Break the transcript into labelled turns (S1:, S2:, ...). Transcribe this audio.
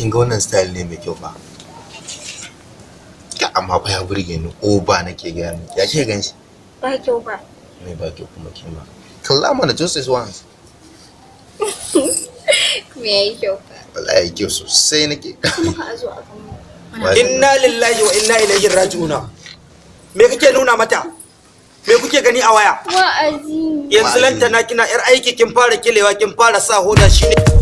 S1: Kin ga wannan style ne mai kyau fa. Ka amma fa ya burge ni, oba nake gaya miki. Ya ke gan shi?
S2: Ba kyau ba.
S1: Mai ba kyau kuma kima? Kalla mana, just this once.
S2: Kuma yayi kyau fa.
S1: Wallahi kyau sosai nake.
S2: Kuma ka a zo a kan mu.
S3: Inna lillahi wa inna ilaihi raji'una. Me kake nuna mata? Me kuke gani a waya?
S2: Wa'azi.
S3: Yanzu
S1: Wa'azi.
S3: Lantana, kina yar aiki kin fara kilewa, kin fara sa hoda, shine.